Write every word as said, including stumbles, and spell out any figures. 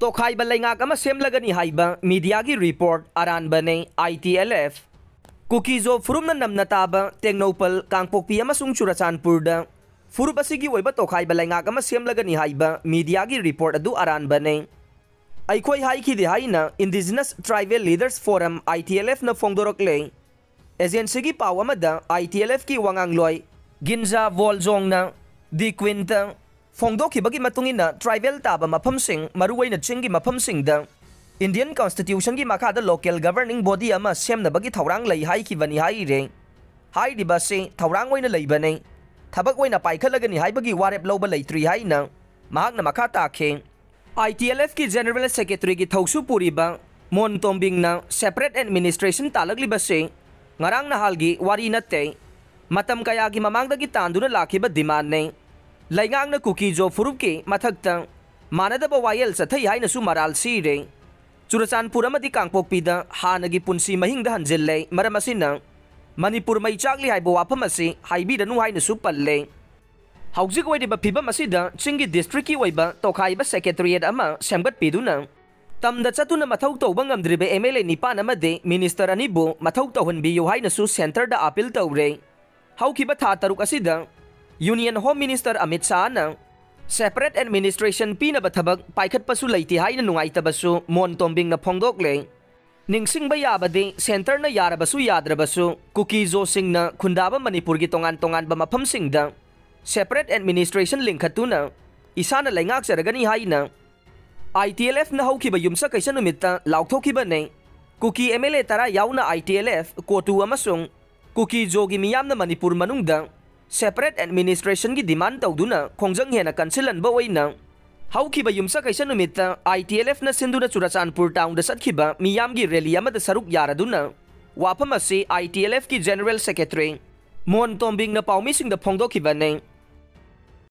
ꯇꯣꯈꯥꯏꯕ ꯂꯩꯉꯥꯛ ꯑꯃ ꯁꯦꯝꯂꯒꯅꯤ ꯍꯥꯏꯕ ꯃꯤꯗꯤꯌꯥꯒꯤ ꯔꯤꯄꯣꯔꯠ ꯑꯔꯥꯟꯕꯅꯦ꯫ ꯑꯥꯏ ꯇꯤ ꯑꯦꯜ ꯑꯦꯐ꯫ ꯀꯨꯀꯤꯖꯣ ꯐꯨꯔꯨꯞꯅ ꯅꯝꯅ ꯇꯥꯕ ꯇꯦꯡꯅꯧꯄꯜ, ꯀꯥꯡꯄꯣꯛꯄꯤ ꯑꯃꯁꯨꯡ ꯆꯨꯔꯆꯥꯟꯄꯨꯔꯗ ꯐꯨꯔꯨꯞ ꯑꯁꯤꯒꯤ ꯑꯣꯏꯕ ꯇꯣꯈꯥꯏꯕ ꯂꯩꯉꯥꯛ ꯑꯃ ꯁꯦꯝꯂꯒꯅꯤ ꯍꯥꯏꯕ ꯃꯤꯗꯤꯌꯥꯒꯤ ꯔꯤꯄꯣꯔꯠ ꯑꯗꯨ ꯑꯔꯥꯟꯕꯅꯦ꯫ ꯑꯩꯈꯣꯏ ꯍꯥꯏꯈꯤꯗꯦ ꯍꯥꯏꯅ Indigenous Tribal Leaders Forum, ꯑꯥꯏ ꯇꯤ ꯑꯦꯜ ꯑꯦꯐꯅ ꯐꯣꯡꯗꯣꯔꯛꯂꯦ꯫ ꯑꯦꯖꯦꯟꯁꯤꯒꯤ ꯄꯥꯎ ꯑꯃꯗ ꯑꯥꯏ ꯇꯤ ꯑꯦꯜ ꯑꯦꯐꯀꯤ ꯋꯥꯉꯥꯡꯂꯣꯏ ꯒꯤꯟꯖꯥ ꯋꯣꯜꯖꯣꯡꯅ ꯗꯤ ꯀ꯭ꯋꯤꯟꯇ ꯐꯣꯡꯗꯣꯛꯈꯤꯕꯒꯤ ꯃꯇꯨꯡ ꯏꯟꯅ, ꯇ꯭ꯔꯥꯏꯕꯦꯜ ꯇꯥꯕ ꯃꯐꯝꯁꯤꯡ, ꯃꯔꯨꯑꯣꯏꯅ ꯆꯤꯡꯒꯤ ꯃꯐꯝꯁꯤꯡꯗ, ꯏꯟꯗꯤꯌꯟ ꯀꯟꯁꯇꯤꯇ꯭ꯌꯨꯁꯟꯒꯤ ꯃꯈꯥꯗ ꯂꯣꯀꯦꯜ ꯒꯕꯔꯅꯤꯡ ꯕꯣꯗꯤ ꯑꯃ ꯁꯦꯝꯅꯕꯒꯤ ꯊꯧꯔꯥꯡ ꯂꯩ ꯍꯥꯏꯈꯤꯕꯅꯤ ꯍꯥꯏꯔꯦ꯫ ꯍꯥꯏꯔꯤꯕ ꯑꯁꯤ ꯊꯧꯔꯥꯡ ꯑꯣꯏꯅ ꯂꯩꯕꯅꯤ, ꯊꯕꯛ ꯑꯣꯏꯅ ꯄꯥꯏꯈꯠꯂꯒꯅꯤ ꯍꯥꯏꯕꯒꯤ ꯋꯥꯔꯦꯞ ꯂꯧꯕ ꯂꯩꯇ꯭ꯔꯤ ꯍꯥꯏꯅ ꯃꯍꯥꯛꯅ ꯃꯈꯥ ꯇꯥꯈꯤ꯫ ꯑꯥꯏ ꯇꯤ ꯑꯦꯜ ꯑꯦꯐꯀꯤ ꯖꯦꯅꯔꯦꯜ ꯁꯦꯀ꯭ꯔꯦꯇꯔꯤꯒꯤ ꯊꯧꯁꯨ ꯄꯨꯔꯤꯕ ꯃꯣꯟ ꯇꯣꯝꯕꯤꯡꯅ ꯁꯦꯄꯔꯦꯠ ꯑꯦꯗꯃꯤꯅꯤꯁꯇ꯭ꯔꯦꯁꯟ ꯇꯥꯂꯛꯂꯤꯕꯁꯤ ꯉꯔꯥꯡ ꯅꯍꯥꯜꯒꯤ ꯋꯥꯔꯤ ꯅꯠꯇꯦ, ꯃꯇꯝ ꯀꯌꯥꯒꯤ ꯃꯃꯥꯡꯗꯒꯤ ꯇꯥꯟꯗꯨꯅ ꯂꯥꯛꯈꯤꯕ ꯗꯤꯃꯥꯟꯅꯦ꯫ ꯂꯩꯉꯥꯛꯅ ꯀꯨꯀꯤ ꯖꯣ ꯐꯨꯔꯨꯞꯀꯤ ꯃꯊꯛꯇ ꯃꯥꯟꯅꯗꯕ ꯋꯥꯌꯦꯜ ꯆꯠꯊꯩ ꯍꯥꯏꯅꯁꯨ ꯃꯔꯥꯜ ꯁꯤꯔꯦ꯫ ꯆꯨꯔꯆꯥꯟꯄꯨꯔ ꯑꯃꯗꯤ ꯀꯥꯡꯄꯣꯛꯄꯤꯗ ꯍꯥꯟꯅꯒꯤ ꯄꯨꯟꯁꯤ ꯃꯍꯤꯡꯗ ꯍꯟꯖꯤꯜꯂꯦ꯫ ꯃꯔꯝ ꯑꯁꯤꯅ ꯃꯅꯤꯄꯨꯔ ꯃꯩ ꯆꯥꯛꯂꯤ ꯍꯥꯏꯕ ꯋꯥꯐꯝ ꯑꯁꯤ ꯍꯥꯏꯕꯤꯔꯅꯨ ꯍꯥꯏꯅꯁꯨ ꯄꯜꯂꯦ꯫ ꯍꯧꯖꯤꯛ ꯑꯣꯏꯔꯤꯕ ꯐꯤꯕꯝ ꯑꯁꯤꯗ ꯆꯤꯡꯒꯤ ꯗꯤꯁꯇ꯭ꯔꯤꯛꯀꯤ ꯑꯣꯏꯕ ꯇꯣꯈꯥꯏꯕ ꯁꯦꯀ꯭ꯔꯦꯇꯔꯤꯌꯦꯠ ꯑꯃ ꯁꯦꯝꯒꯠꯄꯤꯗꯨꯅ, ꯇꯝꯗ ꯆꯠꯇꯨꯅ ꯃꯊꯧ ꯇꯧꯕ ꯉꯝꯗ꯭ꯔꯤꯕ ꯑꯦꯝ ꯑꯦꯜ ꯑꯦ ꯅꯤꯄꯥꯟ ꯑꯃꯗꯤ ꯃꯤꯅꯤꯁꯇꯔ ꯑꯅꯤꯕꯨ ꯃꯊꯧ ꯇꯧꯍꯟꯕꯤꯌꯨ ꯍꯥꯏꯅꯁꯨ ꯁꯦꯟꯇꯔꯗ ꯑꯥꯄꯤꯜ ꯇꯧꯔꯦ꯫ ꯍꯧꯈꯤꯕ ꯊꯥ ꯇꯔꯨꯛ ꯑꯁꯤꯗ ꯌꯨꯅꯤꯌꯟ ꯍꯣꯝ ꯃꯤꯅꯤꯁꯇꯔ ꯑꯃꯤꯠ ꯁꯥꯍꯅ ꯁꯦꯄꯔꯦꯠ ꯑꯦꯗꯃꯤꯅꯤꯁꯇ꯭ꯔꯦꯁꯟ ꯄꯤꯅꯕ ꯊꯕꯛ ꯄꯥꯏꯈꯠꯄꯁꯨ ꯂꯩꯇꯦ ꯍꯥꯏꯅ ꯅꯨꯡꯉꯥꯏꯇꯕꯁꯨ ꯃꯣꯟ ꯇꯣꯝꯕꯤꯡꯅ ꯐꯣꯡꯗꯣꯛꯂꯦ꯫ ꯅꯤꯡꯁꯤꯡꯕ ꯌꯥꯕꯗꯤ, ꯁꯦꯟꯇꯔꯅ ꯌꯥꯔꯕꯁꯨ ꯌꯥꯗ꯭ꯔꯕꯁꯨ, ꯀꯨꯀꯤ ꯖꯣꯁꯤꯡꯅ ꯈꯨꯟꯗꯥꯕ ꯃꯅꯤꯄꯨꯔꯒꯤ ꯇꯣꯉꯥꯟ ꯇꯣꯉꯥꯟꯕ ꯃꯐꯝꯁꯤꯡꯗ ꯁꯦꯄꯔꯦꯠ ꯑꯦꯗꯃꯤꯅꯤꯁꯇ꯭ꯔꯦꯁꯟ ꯂꯤꯡꯈꯠꯇꯨꯅ ꯏꯁꯥꯅ ꯂꯩꯉꯥꯛꯆꯔꯒꯅꯤ ꯍꯥꯏꯅ ꯑꯥꯏ ꯇꯤ ꯑꯦꯜ ꯑꯦꯐꯅ ꯍꯧꯈꯤꯕ ꯌꯨꯝꯁꯀꯩꯁ ꯅꯨꯃꯤꯠꯇ ꯂꯥꯎꯊꯣꯛꯈꯤꯕꯅꯤ꯫ ꯀꯨꯀꯤ ꯑꯦꯝ ꯑꯦꯜ ꯑꯦ ꯇꯔꯥ ꯌꯥꯎꯅ ꯑꯥꯏ ꯇꯤ ꯑꯦꯜ ꯑꯦꯐ, ꯀꯣꯇꯨ ꯑꯃꯁꯨꯡ ꯀꯨꯀꯤ ꯖꯣꯒꯤ ꯃꯤꯌꯥꯝꯅ ꯃꯅꯤꯄꯨꯔ ꯃꯅꯨꯡꯗ ꯁꯦꯄꯔꯦꯠ ꯑꯦꯗꯃꯤꯅꯤꯁꯇ꯭ꯔꯦꯁꯟꯒꯤ ꯗꯤꯃꯥꯟ ꯇꯧꯗꯨꯅ ꯈꯣꯡꯖꯪ ꯍꯦꯟꯅ ꯀꯟꯁꯤꯜꯍꯟꯕ ꯑꯣꯏꯅ ꯍꯧꯈꯤꯕ ꯌꯨꯝꯁꯀꯩꯁ ꯅꯨꯃꯤꯠꯇ ꯑꯥꯏ ꯇꯤ ꯑꯦꯜ ꯑꯦꯐꯅ ꯁꯤꯟꯗꯨꯅ ꯆꯨꯔꯆꯥꯟꯄꯨꯔ ꯇꯥꯎꯟꯗ ꯆꯠꯈꯤꯕ ꯃꯤꯌꯥꯝꯒꯤ ꯔꯦꯂꯤ ꯑꯃꯗ ꯁꯔꯨꯛ ꯌꯥꯔꯗꯨꯅ ꯋꯥꯐꯝ ꯑꯁꯤ ꯑꯥꯏ ꯇꯤ ꯑꯦꯜ ꯑꯦꯐꯀꯤ ꯖꯦꯅꯔꯦꯜ ꯁꯦꯀ꯭ꯔꯦꯇꯔꯤ ꯃꯣꯟ ꯇꯣꯝꯕꯤꯡꯅ ꯄꯥꯎꯃꯤꯁꯤꯡꯗ ꯐꯣꯡꯗꯣꯛꯈꯤꯕꯅꯤ꯫